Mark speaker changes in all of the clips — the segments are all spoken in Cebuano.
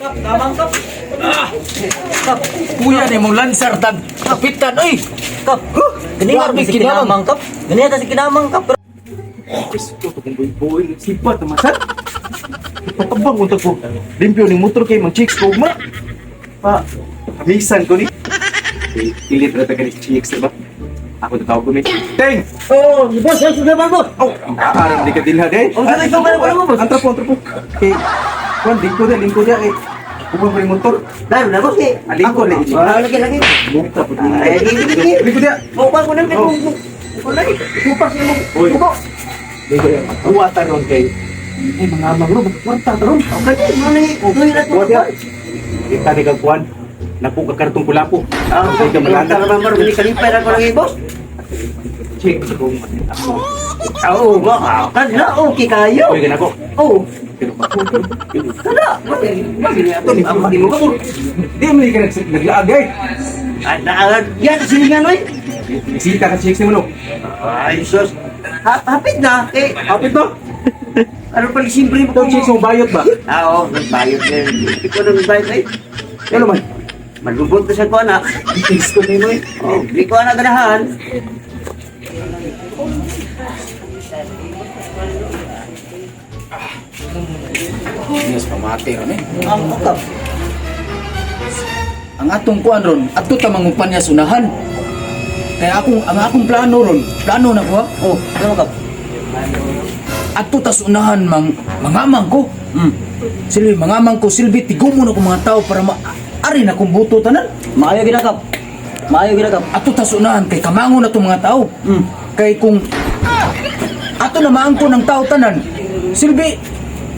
Speaker 1: Kap, kamang kap. Kap,
Speaker 2: Kuya ni mong lansar tag kapitan oy.
Speaker 1: Kap. Gani
Speaker 2: Grabe,
Speaker 1: si kinamang kap. Gani ta si kinamang kap.
Speaker 3: Gusto kong boy-boy, nagsipat naman sa. Patabang unta ko. Limpyo ning motor kay mang chicks ko ugma. Pa, misan ko ni. Pilit na taga ni chicks, diba? Ako tatawag ko ni. Teng!
Speaker 1: Oh, boss, boss, boss, boss.
Speaker 3: Oh, aaram di ka dilha day.
Speaker 1: Oh, sorry, sorry, sorry, boss.
Speaker 3: Antra po, antra po. Kay, kuan, lingko dia kay. Kuha ko yung motor.
Speaker 1: Dahil na boss eh.
Speaker 3: Ah, lingko lagi.
Speaker 1: Ah, lagi lagi.
Speaker 3: Mukta po.
Speaker 1: Ay, lagi lagi.
Speaker 3: Lingko dia.
Speaker 1: Oh, pa ko nang ko. Ko lagi. Kupas nimo.
Speaker 3: Uy.
Speaker 1: Kubo.
Speaker 3: Lingko dia. Kuha ta ron kay. Eh, mga amang ron, kwarta ta ron.
Speaker 1: Okay, mani. Uy, na
Speaker 3: Kuha dia. Kita ni kang kuan. Napo ka kartong kulapo.
Speaker 1: Ah,
Speaker 3: Hindi ka malanda.
Speaker 1: Tara ba ni kalipay ra ko lagi boss.
Speaker 3: Check sa kong ako.
Speaker 1: Oo, ba kan na okay kayo.
Speaker 3: Uy, ganako.
Speaker 1: Oh,
Speaker 3: Pero
Speaker 1: kada.
Speaker 3: Ito ni
Speaker 1: Ang di mo ka.
Speaker 3: Di mo ka naglaag ay.
Speaker 1: Ah, na yan silingan oy.
Speaker 3: Bisita ka chicks ni mo no.
Speaker 1: Ay, sus. Hapit na kay
Speaker 3: Kapit no.
Speaker 1: ano pag simple mo
Speaker 3: Ikaw chicks mo bayot ba?
Speaker 1: Ah, oo, nagbayad na yun. Hindi ko na nagbayad eh.
Speaker 3: Ano man?
Speaker 1: Malubog na sa ko na.
Speaker 3: Chicks ko ni mo eh.
Speaker 1: Oh, hindi ko na ganahan.
Speaker 2: Yes, pamati ron eh.
Speaker 1: Ang ukap.
Speaker 2: Ang atong kuan ron, adto ta mangupan niya sunahan. Kaya akong ang akong plano ron, plano na ko ha.
Speaker 1: Oh, ano kap?
Speaker 2: Adto ta sunahan mang mangamang ko. Silbi mangamang ko, silbi tigumo na ko mga tao para ma ari na kong buto tanan.
Speaker 1: Maayo ginakap. Maayo ginakap.
Speaker 2: Adto ta sunahan kay kamango na tong mga tao. Kay kung ato na maangko ng tao tanan, silbi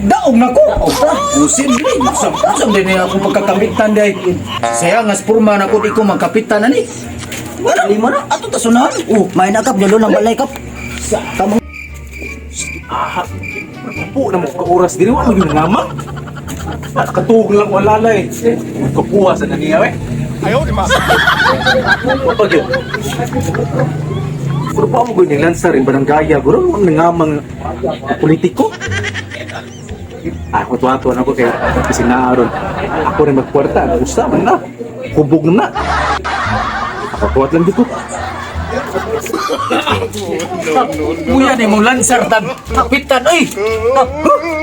Speaker 2: daog na ko.
Speaker 1: Daog ta.
Speaker 2: O silbi, sa sa din niya akong pagkakapitan day. Saya nga spurma na ko di ko magkapitan ani. Wala
Speaker 1: Lima na.
Speaker 2: Ato ta sunahan.
Speaker 1: Oh, may nakap nyalo ng balay kap. Tamang
Speaker 3: Aha. Po na mo ka oras diri wa mo yung ngamang. Katug lang wala eh. Kapuha sa naniya eh. Ayaw di ma. Pag yun. Pero pa mo ganyan lansa rin barangaya guro mo nangamang politiko. Ako tuwa-tuwa na ako kay kasi naaron. Ako rin magkwarta, gusta man na. Hubog na. Ako tuwat lang dito.
Speaker 2: Kuya ni mong lansar tag kapitan oy.
Speaker 1: Kap.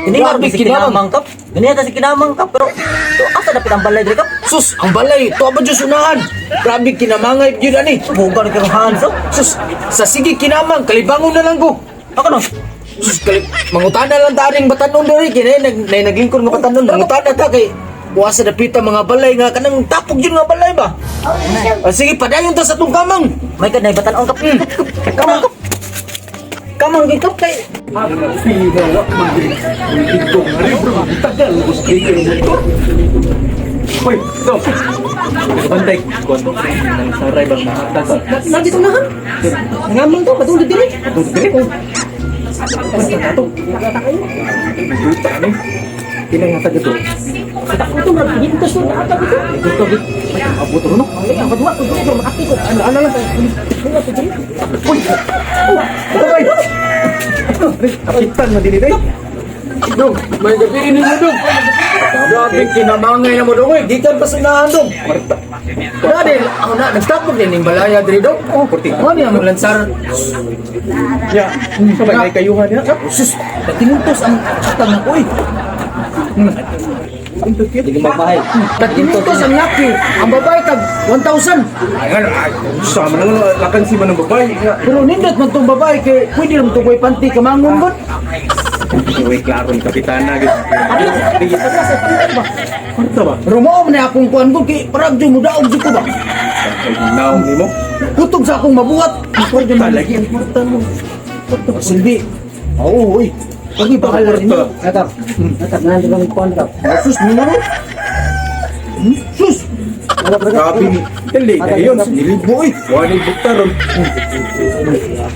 Speaker 1: Gani
Speaker 2: Grabe,
Speaker 1: si kinamang kap. Gani ta si kinamang kap pero to asa dapit ang balay diri kap?
Speaker 2: Sus, ang balay, tuwa ba Diyos unahan? Grabe kinamangay yun ani.
Speaker 1: Bugar kay Hanso.
Speaker 2: Sus, sa sige kinamang, kalibangon na lang ko.
Speaker 1: Ako no.
Speaker 2: Sus, mangutana lang ta aning batanon diri kini nag nay naglingkod nga batanon, mangutana ta kay kuha sa dapita mga balay nga kanang tapog yun nga balay ba. Ah, sige, padayon ta sa tong kamang.
Speaker 1: May kanay batan-on kap.
Speaker 2: Kamang kap. Kamang gid kap kay
Speaker 3: Pinawa man din. Dito nga rin, bro. Tagal ko sa kayo ng motor. Hoy, ito. Bantay. Kuwan. Nang saray bang nakatas.
Speaker 4: Lagi itong nahan. Nangamang to, katulad din eh.
Speaker 3: Ito, dili. Basta na ito. Nagduta ni. Kailan nga taga to?
Speaker 4: Ako ito, marag pintos to, nakatag ito.
Speaker 3: Nagduta, git. Ay, abot ro, no?
Speaker 4: Ay, ang kadwa, ito, ito, makati ko.
Speaker 3: Ano, ano lang.
Speaker 4: Ano, ito, dili.
Speaker 3: Uy! Oh! Ito, bay! Kapitan na din ito.
Speaker 2: Dong, may gabi ni mo dong. Grabe kinamangay na mo dong oy, gikan pa sa unahan dong.
Speaker 3: Marta.
Speaker 2: Dali, ako na nagtapog din ning balaya diri dong.
Speaker 3: Oh, kurti.
Speaker 2: Ano niya mong lansar?
Speaker 3: Ya, sabay na kayuhan niya.
Speaker 2: Sus, nagtinuntos ang atang ako eh.
Speaker 1: Dili magbahay.
Speaker 2: Nagtinuntos ang laki. Ang babae tag 1,000.
Speaker 3: Ay, ano, ay, sama na lang, lakan si manang babae. Nga.
Speaker 2: Pero nindot man tong babae kay pwede naman tong panty kamangon ba?
Speaker 3: Uy, klaro ni kapitana. Kwarta ba?
Speaker 2: Pero mao man na akong kuan ko kay parang jud mudaog jud ko ba.
Speaker 3: Ay, naong ni mo.
Speaker 2: Kutob sa akong mabuhat.
Speaker 3: Kwarta lagi ang kwarta mo.
Speaker 2: Kwarta ba silbi? Oo, oy. Pagi bahala rin mo.
Speaker 1: Nakap. Nakap na di ba kuan kap.
Speaker 2: Sus, mo na. Sus!
Speaker 3: Grabe ni. Dali, na yun. Nilibo eh. Wala yung bukta ron.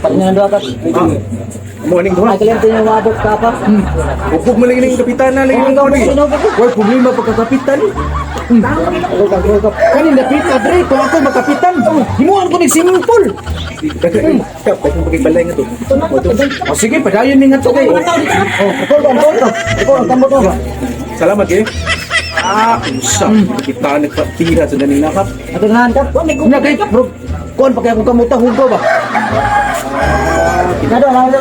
Speaker 1: Pag nga duha kap.
Speaker 3: Ah, mo aning duha.
Speaker 1: Ay kliyente niya maabot ka pa.
Speaker 3: Upog mo lagi ng kapitana lagi ng
Speaker 1: Oh,
Speaker 3: kuan eh.
Speaker 2: Way problema pagkakapitan. Kanin dapita dre, kung ako makapitan, himuan ko ni swimming pool.
Speaker 3: Dagan, kap, dagan pakibalay nga to.
Speaker 2: O sige, padayon ni nga to kay. Oh, ikaw ba, ikaw? Ikaw ang tambot mo ba?
Speaker 3: Salamat eh. Ah, unsa. Kita nagpatira sa ganing nakap.
Speaker 1: Ato nahan ka. Wa may
Speaker 2: Nya kay bro, kuan pa kay akong kamuta hugaw ba?
Speaker 1: Nado na na.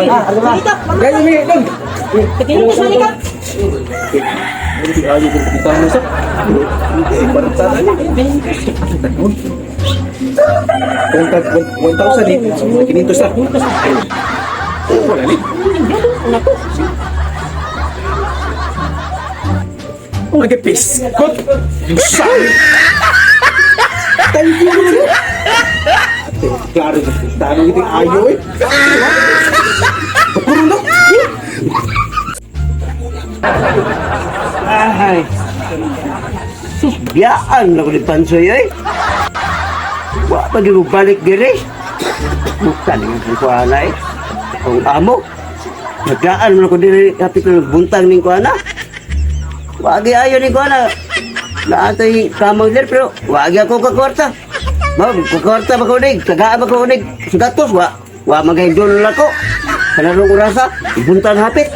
Speaker 1: Ah, ano ba?
Speaker 2: Gani mi dong.
Speaker 4: Tiginitos man ni Kap.
Speaker 3: Hindi ayo kung kita mo sa. Kwarta na ni. Kung tag 1,000 ni, kinintos na. Wala ni. Nagpiskot. Unsa.
Speaker 2: Thank you.
Speaker 3: Klaro tanong ito ayo eh. Tukuro na.
Speaker 5: Ay. Sus, biyaan na ko ni Pansoy, ay. Wa pa di ko balik dire. Buktan yung kuana, eh. Ang amo. Nagaan mo na ko dire, kapit na buntang ning kuana. Wagi ayo ning kuana. Naatoy kamang dir, pero wagi ako kakwarta. Ma'am, kakwarta ba ko unig? Tagaan ba ko unig? Sugatos, wa. Wa magay dol ako. Kanarong orasa, buntang hapit.